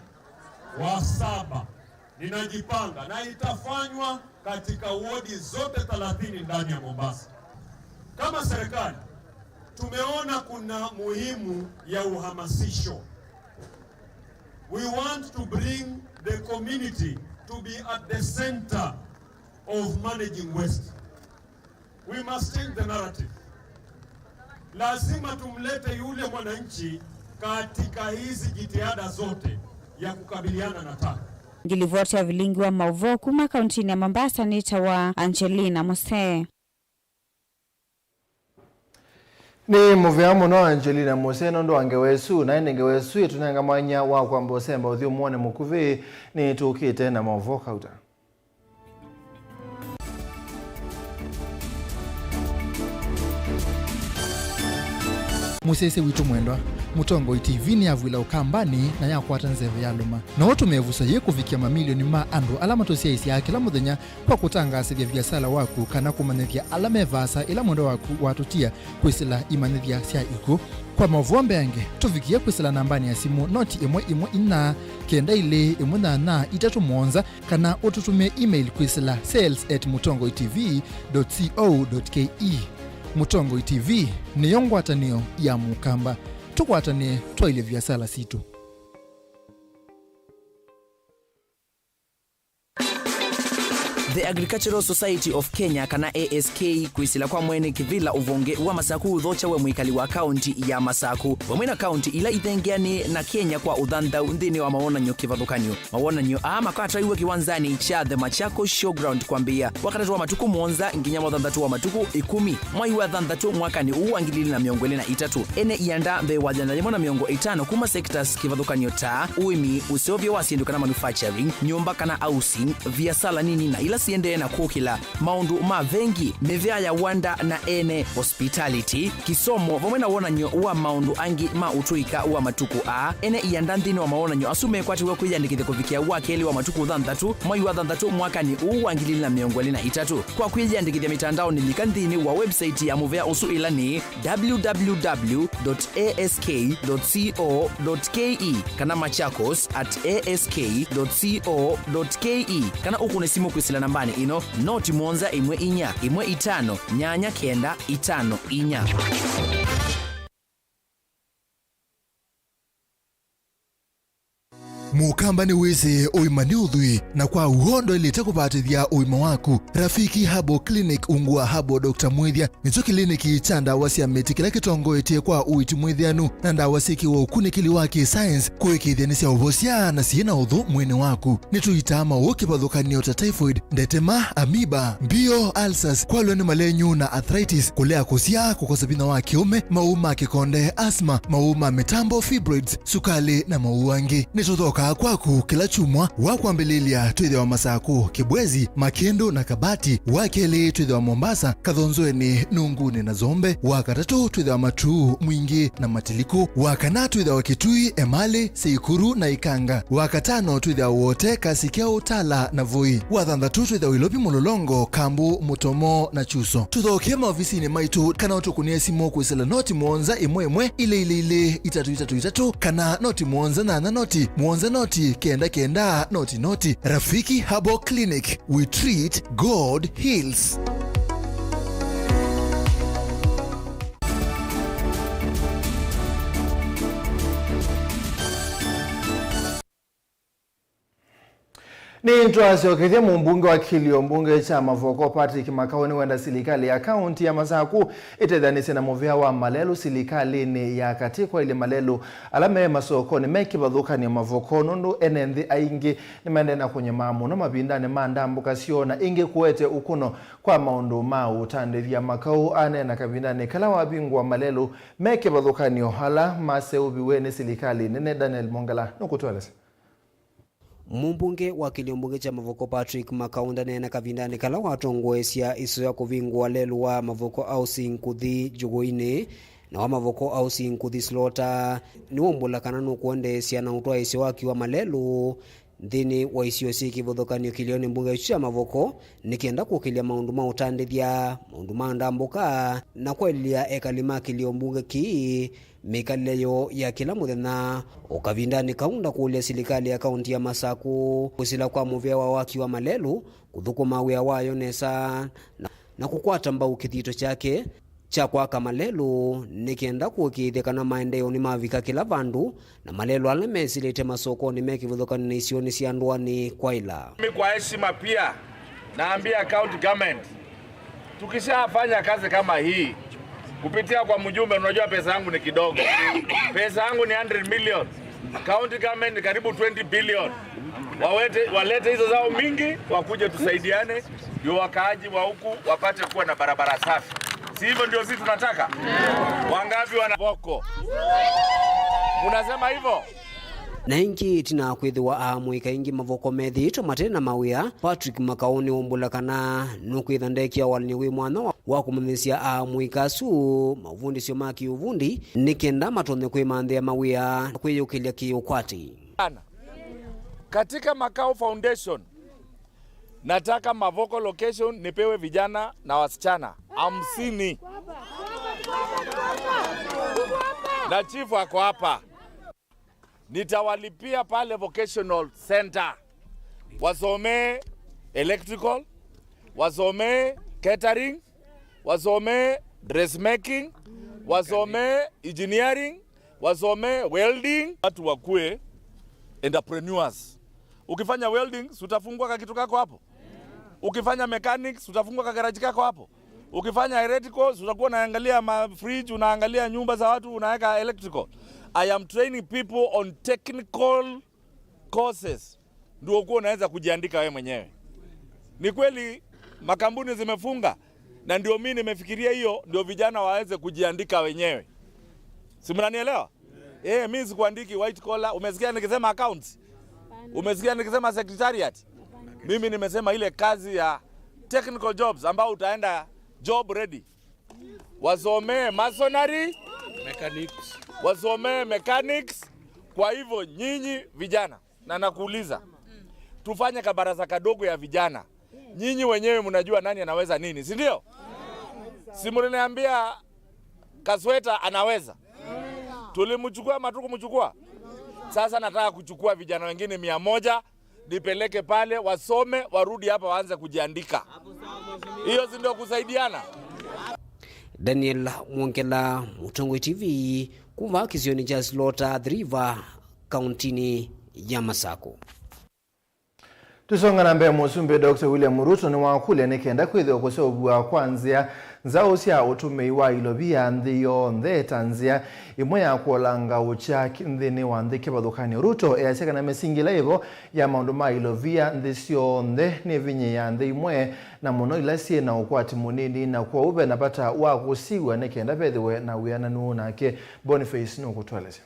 Wa saba. Ninajipanga na itafanywa katika wodi zote thelathini ndani ya Mombasa. Kama serikali, tumeona kuna muhimu ya uhamasisho. We want to bring the community to be at the center of managing waste. We must change the narrative. Lazima tumlete yule mwananchi katika hizi jitihada zote ya kukabiliana na taka. Ngilivoti ya vilingi wa mauvoo kuma kauntinĩ ya Mombasa nĩtawa Angelina Musee. Nĩ mũvea mũno Angelina Muse nũndũ wa ngewa ĩsu, na ĩndĩ ngewa ĩsu ĩtũnenga mwanya wa kwamba ũsemba ũthyũmũonĩ mũkuvĩ. Nĩtũkĩte na maũvoo kauta. Mũsyaĩĩsya witũ mwendwa, Mũtongoi T V nĩyavw'ĩla Ũkambanĩ na yakwata nzeve ya lũma. No ũtũmĩe ĩvuso yĩĩ kũvikĩa mamilioni ma andũ ala matũsyaĩĩsyaa kĩla mũthenya kwa kũtangaasĩthya viasala waku kana kũmanyĩthya ala me vaasa ĩla mwendwa waku watũtia kwĩsĩla imanyĩthya sya ikw'ũ. Kwa maũvoo mbeange, tũvikĩe kwĩsĩla nambanĩ ya simũ noti ĩmwe ĩmwe inya kenda ilĩ ĩmwe nyanya itatũ mũonza, kana ũtũtũmĩe email kwĩsĩla sales at mutongoi T V dot co dot K E. Mũtongoi T V nĩyo ngwatanĩo ya Mũkamba. Tũkwatanĩe twaĩlye viasala sitũ. The Agricultural Society of Kenya, kana A S K, kwĩsĩla kwa mwene kĩvĩla ũvonge wa Masaku ũthokya we mwĩkali wa kaunti ya Masaku, vamwe na kaunti ila ithengeanĩe na Kenya kwa ũthanthau nthĩnĩ wa mawonany'o kĩvathũkany'o. Mawonany'o aa makatwaiwe kĩwanzanĩ kya The Machakos Showground kwambĩĩa Wakatatũ wa matukũ mũonza nginya wathanthatũ wa matukũ ĩkũmi mwai wa thanthatũ mwakanĩ ũũ wa ngili ilĩ na mĩongo ĩlĩ na itatũ. Ene ianda mbee wa yĩana yĩmwe na mĩongo ĩtano kuma sectors kĩvathũkany'o ta ũĩmi, ũseũvyo wa syĩndũ kana manufacturing, nyũmba kana housing, viasala nini na ila siendee na kũkĩla, maũndũ ma vengi, mĩvĩa ya wanda na ene, hospitality, kĩsomo, vamwe na wonany'o wa maũndũ angĩ ma ũtũĩka wa matukũ aa. Ene ianda nthĩnĩ wa mawonany'o asu mekwatĩw'a kwĩyandĩkĩthya kũvikĩa wa kelĩ wa matukũ thanthatũ mwai wa thanthatũ mwakanĩ ũũ wa ngili ilĩ na mĩongo ĩlĩ na itatũ. Kwa kwĩyĩandĩkĩthya mĩtandaonĩ, lika nthĩnĩ wa website ya mũvea ũsu, ĩla nĩ w w w dot a s k dot c o dot k e, kana machakos at a s k dot c o dot k e, kana ũkũne simũ kwĩsĩla nambanĩ ĩno, noti mũonza ĩmwe inya ĩmwe itano nyanya kenda itano inya. Mũkamba nĩwĩsĩ ũima nĩ ũthwii, na kwa w'o ndwaĩlĩte kũvatĩthya ũima waku. Rafiki Herbal Clinic ungu wa Herbal Doctor Mwĩthya nĩkyo kĩliniki kya ndawa sya mĩtĩ kĩla kĩtongoetye kwa ũiiti mwĩthĩanu na ndawa syĩkĩwe ũkunĩkĩli wa kĩ-science kũĩkĩĩthya nĩ sya ũvosya na syĩ na ũthũ mwĩĩnĩ waku. Nĩtũitaa maũũ kĩvathũkany'o ta typhoid, ndetema, amoeba, mbio, ulcers, kwalwa nĩ malenyu na arthritis, kũlea kũsyaa, kũkosa vinya wa kĩũme, maũũ ma kĩkonde, asthma, maũũ ma mĩtambo, fibroids, sukalĩ, na maũũ angĩ. Nĩtũthokaa kwaku kĩla kyumwa wa kwambĩlĩlya. Twĩthĩawa Masakũ, Kĩbwezi, Makĩndũ, na Kabati. Wa kelĩ twĩthĩawa Mombasa, Kathonzweni, Nungunĩ, na Zombe. Wa katatũ twĩthĩawa Matuu, Mwingĩ, na Matiliku. Wa kana twĩthĩawa Kitui, Emali, Seikuru, na Ikanga. Wa katano twĩthĩawa Wote, Kasikya, Utala, na Voi. Wa thanthatũ twĩthĩawa Ilovi, Mulolongo, Kambu, Mutomo, na Chuso. Tũthokee maovisinĩ maitũ kana ũtũkũnĩe simũ kwĩsĩla noti mũonza ĩmwe ĩmwe ilĩ ilĩ ilĩ itatũ itatũ itatũ kana noti mũonza nyanya noti mũonza noti kenda kenda noti noti. Rafiki Herbal Clinic, we treat, God heals. Nĩtwasyokethya mũmbunge wa kĩlio mbunge kya Mavoko, Patrick Makau, nĩwenda silikalĩ ya kaunti ya Masaku ĩtethanĩsye na mũvĩa wa malelũ silikalĩnĩ ya katĩ kwaĩlye malelũ ala me masokonĩ me kĩvathũkany'o Mavoko, nũndũ ene nthĩ aingĩ nĩmaendee na kũnyamaa mũno mavindanĩ ma ndambũka syoo, na ĩngĩ kũete ũkũno kwa maũndũ ma ũtandĩthya. Makau aneena kavindanĩ kala wavingũa malelũ me kĩvathũkany'o ala maseũviw'e nĩ silikalĩ nene. Daniel Mongela nũkũtũelesya. Mũmbunge wa kĩlio mbunge kya Mavoko, Patrick Makau, ndaneena kavindanĩ kala watongoesya ĩsoya kũvingũa lelũ wa Mavoko Housing kũthi Njũgũinĩ na wa Mavoko Housing kũthi Slota. Nĩwaumbũla kana nũkũendeesya na ũtwaĩĩsya waki wa malelũ nthĩnĩ wa isio syĩ kĩvathũkany'o kĩlionĩ mbunge kyu kya Mavoko nĩ kenda kũkĩlya maũndũ ma ũtandĩthya, maũndũ ma ndambũka, na kwaĩlĩlya ekali ma kĩlio mbunge kĩĩ mĩkalĩle yoo ya kĩla mũthenya. O kavindanĩ kau ndakũlya silikalĩ ya kaunti ya Masaku kwĩsĩla kwa mũvĩa wa waki wa malelũ kũthũkũma wĩa wayo nesa na, na kũkwata mbau kĩthito kyake kya kwaka malelũ nĩ kenda kũĩkĩĩthya kana maendeeo nĩmavika kĩla vandũ na malelũ ala mesĩlĩte masokonĩ me kĩvathũkany'o na isionĩ sya ndũanĩ kwaĩla. Mimi kwa heshima pia naambia county government, tukishafanya kazi kama hii kupitia kwa mjumbe, unajua pesa yangu ni kidogo. Pesa yangu ni hundred million. County government ni karibu twenty billion. Wawete, walete hizo zao mingi, wakuje tusaidiane, ndio wakaaji wa huku wapate kuwa na barabara safi. Si hivyo ndio sisi tunataka? Wangapi wana voko? Munasema hivyo? Na ĩngĩ, ĩtina wa kwĩthĩwa aamũi kaingĩ mavoko methĩĩtwe mate na mawĩa, Patrick Makau nĩwaumbũla kana nũkwĩtha ndekĩa walany'o wĩ mwanya wa, wa kũmanyĩsya aamũi asu mavundĩsyo ma kĩũvundi nĩ kenda matonye kwĩmanthĩa mawĩa na kwĩyũkĩlya kĩũkwati. Katika Makau Foundation, nataka Mavoko location nipewe vijana na wasichana hamsini. Na chief ako hapa. Nitawalipia pale vocational center. Wasomee electrical, wasomee catering, wasomee dressmaking, wasomee engineering, wasomee welding. Watu wakue entrepreneurs. Ukifanya welding, si utafungua kakitu kako hapo? Ukifanya mechanics, si utafungua kagaraji kako hapo? Ukifanya electrical, si utakuwa unaangalia ma fridge, unaangalia nyumba za watu, unaweka electrical. I am training people on technical courses, ndio ukuwa unaweza kujiandika wewe mwenyewe. Ni kweli makampuni zimefunga, na ndio mimi nimefikiria hiyo, ndio vijana waweze kujiandika wenyewe. Si mnanielewa? Eh, mimi sikuandiki white collar. Umesikia nikisema accounts? Umesikia nikisema secretariat? Mimi nimesema ile kazi ya technical jobs ambao utaenda job ready. Wasomee masonry, mechanics. Wasomee mechanics. Kwa hivyo nyinyi vijana, na nakuuliza, tufanye kabaraza kadogo ya vijana. Nyinyi wenyewe mnajua nani anaweza nini, si ndio? Si mliniambia Kasweta anaweza? Tulimchukua ama tukumchukua? Sasa nataka kuchukua vijana wengine mia moja, nipeleke pale, wasome, warudi hapa, waanze kujiandika. Hiyo si ndio kusaidiana? Daniel Mwongela, Mũtongoi T V, kuma kĩsionĩ kya Slaughter, Athi River, kauntinĩ ya Masakũ. Tũsonga na mbee, Mũsumbĩ Doctor William Ruto nĩwakũlya nĩ kenda kwĩthĩwa kũseũvw'a kwa nzĩa nzaũ sya ũtũmĩi wa ilovia nthĩ yonthe ta nzĩa ĩmwe ya kũolanga ũkya nthĩnĩ wa nthĩ kĩvathũkany'o. Ruto easya kana mĩsingi ĩla yĩvo ya maũndũ ma ilovia nthĩ syonthe nĩvinyĩĩa nthĩ imwe, na mũno ila syĩ na ũkwati mũnini, na kwoou ve na vata wa kũsiw'a nĩ kenda vethĩwe na wĩananu. Nake Boniface nũkũtũelesya.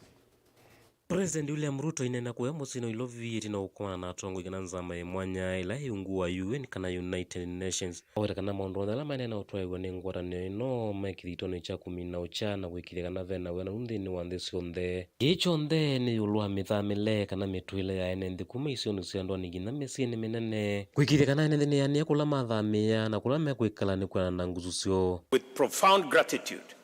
President William Ruto aineena kũya mũsyĩnĩ wa Ilovi ĩtina wa ũkomana na atongoi kana nzama ya mwanya ĩla yĩ ungu wa U N kana United Nations. Aweta kana maũndũ onthe ala maendeee na ũtwaĩĩw'a nĩ ngwatanĩo ĩno me kĩthitonĩ kya kũmina ũkya na kũĩkĩĩthya kana ve na wĩananu nthĩnĩ wa nthĩ syonthe. Kĩĩ kyonthe nĩ ĩũlũ wa mĩthamĩle kana mĩtũĩle ya ene nthĩ kuma isionĩ sya ndũanĩ nginya mĩsyĩnĩ mĩnene, kũĩkĩĩthya kana ene nthĩ nĩyaanĩe kũla mathamĩĩa na kũla mekwĩkala nĩ kwĩanana na ngusu syoo. With profound gratitude,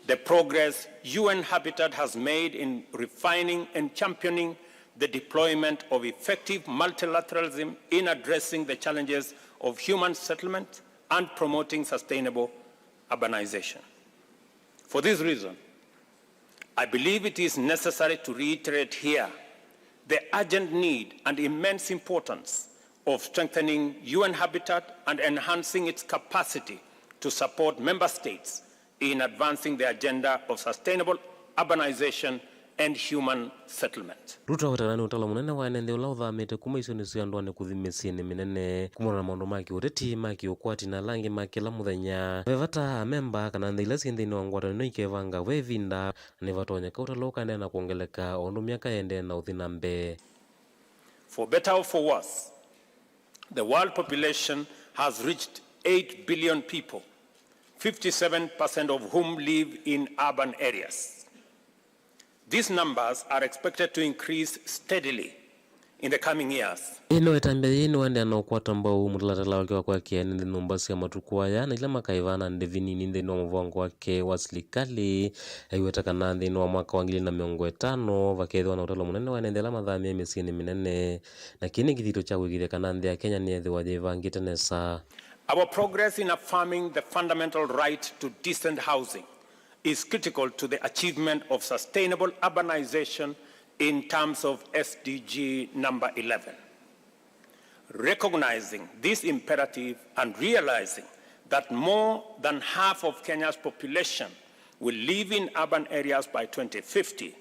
the progress U N Habitat has made in refining and championing the deployment of effective multilateralism in addressing the challenges of human settlement and promoting sustainable urbanization. For this reason, I believe it is necessary to reiterate here the urgent need and immense importance of strengthening U N Habitat and enhancing its capacity to support member states in advancing the agenda of sustainable urbanization and human settlement. Ruto aweta kana nĩ ũtalo mũnene wa ene nthĩ ũla ũthamĩte kuma isionĩ sya ndũanĩ kũthi mĩsyĩnĩ mĩnene, kumana na maũndũ ma kĩũteti, ma kĩũkwati, na ala angĩ ma kĩla mũthenya. Ve vata amemba kana nthĩ ila syĩ nthĩnĩ wa ngwatanĩo ikevanga ve ĩvinda, na nĩvatonyeka ũtalo ũkaendeea na kwongeleka o ũndũ myaka ĩendee na ũthi na mbee. For better or for worse, the world population has reached eight billion people, fifty-seven percent of whom live in urban areas. These numbers are expected to increase steadily in the coming years. Ĩno ĩtambya yĩĩ nĩwaendeea na ũkwata mbau mũtalatala wake wa kwakĩa ene nthĩ nyũmba sya matukũ aya, na ila makaĩvaa na ndĩvi nini nthĩnĩ wa mũvango wake wa silikalĩ. Aiweta kana nthĩnĩ wa mwaka wa ngili na mĩongo ĩtano, vakeethĩwa na ũtalo mũnene wa ene nthĩ ala mathamĩe mĩsyĩnĩ mĩnene, na kĩĩ nĩ kĩthito kya kũĩkĩĩthya kana nthĩ ya Kenya nĩyĩthĩwa yĩvangĩte nesa. Our progress in affirming the fundamental right to decent housing is critical to the achievement of sustainable urbanization in terms of S D G number eleven. Recognizing this imperative and realizing that more than half of Kenya's population will live in urban areas by twenty fifty,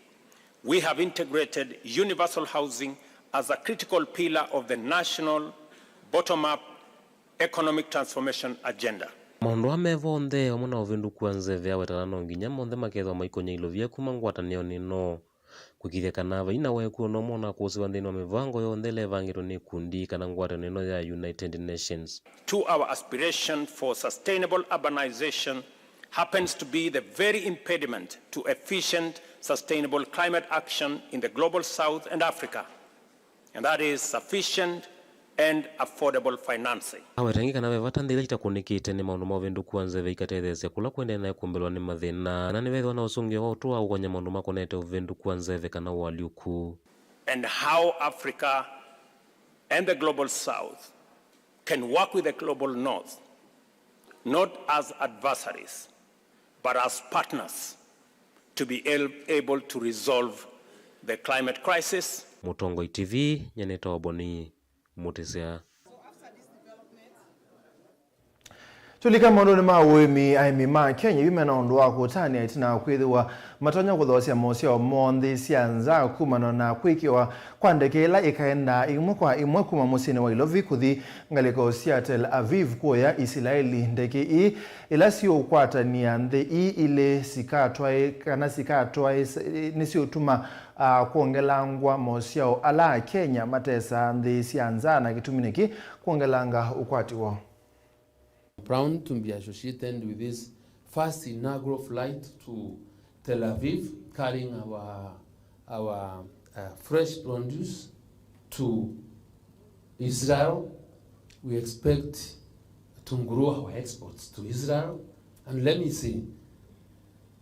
we have integrated universal housing as a critical pillar of the national bottom-up economic transformation agenda. Maũndũ aa me vo onthe, vamwe na ũvĩndũku wa nzeve, aweta kana no nginya monthe makethĩwa maikony'a ilovia kuma ngwatanĩonĩ ĩno, kũĩkĩĩthya kana vai na weku o na ũmwe ũnakũsĩwa nthĩnĩ wa mĩvango yonthe ĩla ĩvangĩtwe nĩ ikundi kana ngwatanĩo ĩno ya United Nations. Two, our aspiration for sustainable urbanization happens to be the very impediment to efficient, sustainable climate action in the global South and Africa, and that is sufficient and affordable financing. Aweta ĩngĩ kana ve vata nthĩ ila itakũnĩkĩte nĩ maũndũ ma ũvĩndũku wa nzeve ikatetheesya kũla kũendee naĩ kũmbĩlwa nĩ mathĩna, na nĩvethĩwa na ũsũngĩo wa ũtũa wa ũkony'a maũndũ makonete ũvĩndũku wa nzeve kana ũalyũku. And how Africa and the global South can work with the global North, not as adversaries, but as partners to be el-, able to resolve the climate crisis. Mũtongoi T V, nyie nĩtawa Boni Mũtĩsya. Tũlika maũndũnĩ ma ũĩmi, aĩmi ma Kenya yu mena ũndũ wa kũtanĩa ĩtina wa kwĩthĩwa matonya kũthoosya mosyao moo nthĩ sya nza kumana na kwĩkĩwa kwa ndeke ĩla ĩkaendaa ĩmwe kwa ĩmwe kuma mũsyĩnĩ wa Ilovi kũthi ngalĩko sya Tel Aviv kũya Isilaeli. Ndeke ii ila siũkwatany'a nthĩ ii ilĩ sikatwaĩ-, kana sikatwaĩ-, nĩsiũtuma, ah, kwongelangwa mosyao ala Akenya matesaa nthĩ sya nza, na kĩtumi nĩkĩ kwongelanga ũkwati woo. Proud to be associated with this first inaugural flight to Tel Aviv, carrying our, our, uh, fresh produce to Israel. We expect to grow our exports to Israel. And let me say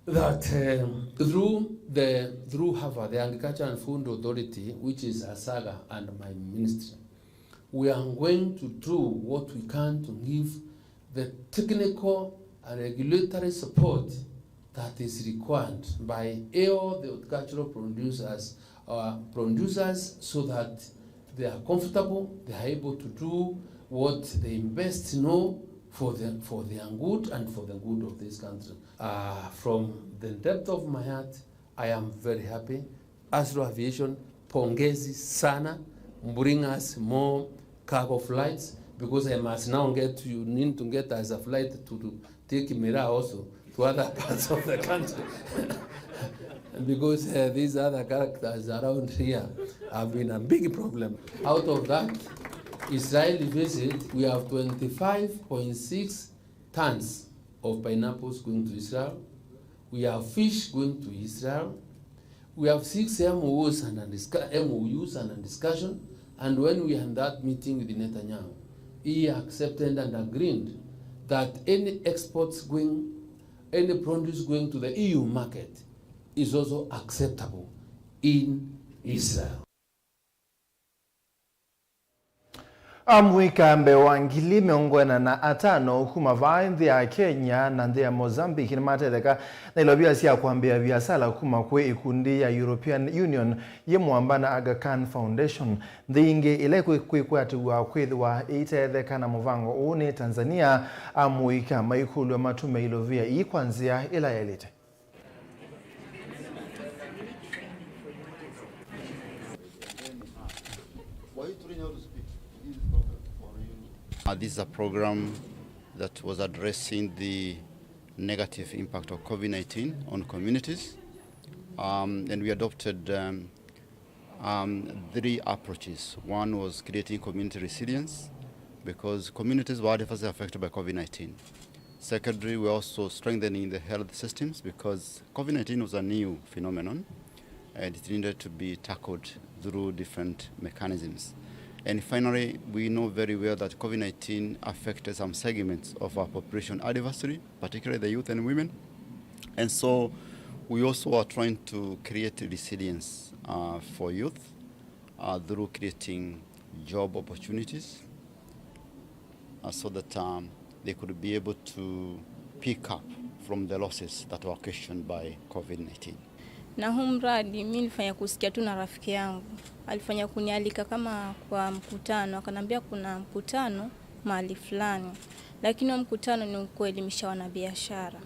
that, um, through the, through HAFA, the Agriculture and Food Authority, which is ASAGA and my ministry, we are going to do what we can to give the technical and regulatory support that is required by all the horticultural producers, uh, producers, so that they are comfortable, they are able to do what they best know for the, for their good and for the good of this country. Uh, from the depth of my heart, I am very happy. Astro Aviation, pongezi sana. Bring us more cargo flights, because I must now get, you need to get us a flight to, to take Miraa also to other parts of the country. Because, uh, these other characters around here have been a big problem. Out of that Israeli visit, we have twenty-five point six tons of pineapples going to Israel. We have fish going to Israel. We have six M O Us under discu-, M O Us under discussion. And when we had that meeting with Netanyahu, he accepted and agreed that any exports going, any produce going to the E U market is also acceptable in Israel. Amũika mbee wa ngili mĩongo ĩna na atano kuma vaa nthĩ ya Kenya na nthĩ ya Mozambique nĩmatetheka na ilovia sya kwambĩĩa viasala kuma kwĩ ĩkundi ya European Union yĩ mũamba na Aga Khan Foundation. Nthĩ ingĩ ila ikwĩ-, kwĩkwatĩw'a kwĩthĩwa iitetheka na mũvango ũũ nĩ Tanzania. Amũika maikũlw'a matũmĩe ilovia ii kwa nzĩa ĩla yaĩlĩte. Uh, this is a program that was addressing the negative impact of COVID nineteen on communities. Um, and we adopted, um, um, three approaches. One was creating community resilience, because communities were adversely affected by COVID nineteen. Secondly, we're also strengthening the health systems, because COVID nineteen was a new phenomenon and it needed to be tackled through different mechanisms. And finally, we know very well that COVID nineteen affected some segments of our population adversely, particularly the youth and women. And so we also are trying to create resilience, uh, for youth, uh, through creating job opportunities, uh, so that, um, they could be able to pick up from the losses that were occasioned by COVID nineteen. Na huu mradi mi nilifanya kusikia tu na rafiki yangu, alifanya kunialika kama kwa mkutano, akanambia kuna mkutano mahali fulani, lakini huo mkutano ni kuelimisha wanabiashara.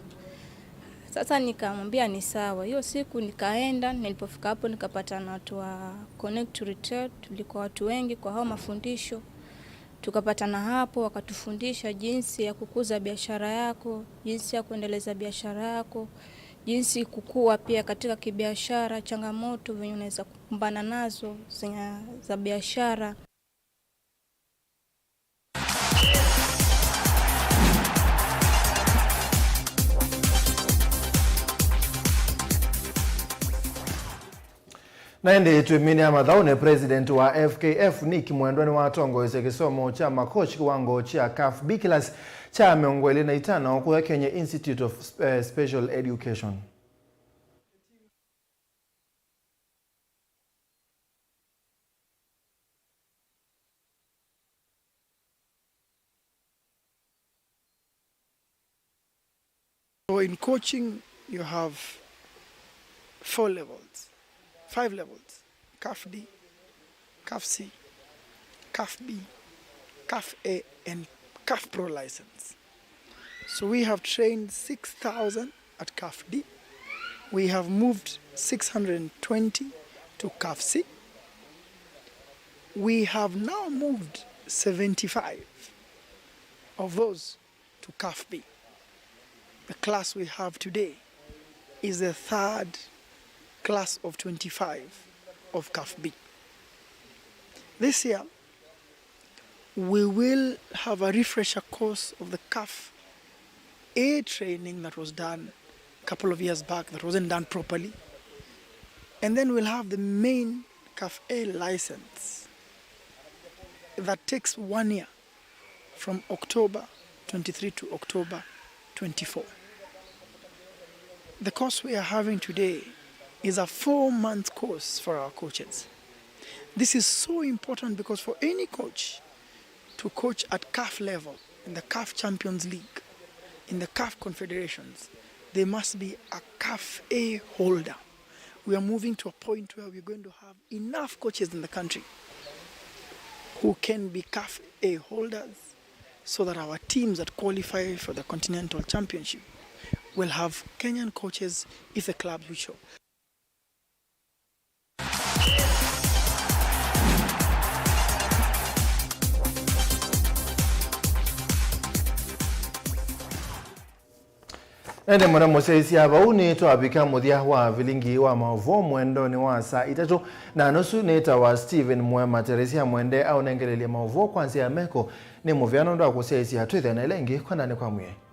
Sasa nikamwambia ni sawa. Hiyo siku nikaenda, nilipofika hapo nikapata na watu wa Connect to Retail, tulikuwa watu wengi kwa hao mafundisho. Tukapatana hapo, wakatufundisha jinsi ya kukuza biashara yako, jinsi ya kuendeleza biashara yako, jinsi kukua pia katika kibiashara, changamoto venye unaweza kukumbana nazo zenye za biashara. Na ĩndĩ twĩminĩa mathaũnĩ, President wa F K F Nick Mwendwa nĩwatongoesye kĩsomo kya makochi kĩwango kya CAF B class kya mĩongo ĩlĩ na itano kũya Kenya Institute of, eh, Special Education. So in coaching, you have four levels, five levels: CAF D, CAF C, CAF B, CAF A, and CAF Pro license. So we have trained six thousand at CAF D. We have moved six hundred twenty to CAF C. We have now moved seventy-five of those to CAF B. The class we have today is the third class of twenty-five of CAF B. This year, we will have a refresher course of the CAF A training that was done a couple of years back that wasn't done properly. And then we'll have the main CAF A license that takes one year, from October twenty-three to October twenty-four. The course we are having today is a four-month course for our coaches. This is so important because for any coach to coach at CAF level, in the CAF Champions League, in the CAF Confederations, they must be a CAF A holder. We are moving to a point where we're going to have enough coaches in the country who can be CAF A holders, so that our teams that qualify for the Continental Championship will have Kenyan coaches if the clubs wish so. Ĩndĩ mũno mũsyaĩĩsya, vau nĩtwavika mũthya wa vilingi wa maũvoo mwendonĩ wa saa itatũ na nusu. Nĩtawa Stephen Mwema. Teresia Mwende aũnengelelye maũvoo kwa nzĩa ya meko. Nĩ mũvea nũndũ wa kũsyaĩĩsya. Twĩthĩane ĩla ĩngĩ. Kwananĩ kwa mwĩĩ.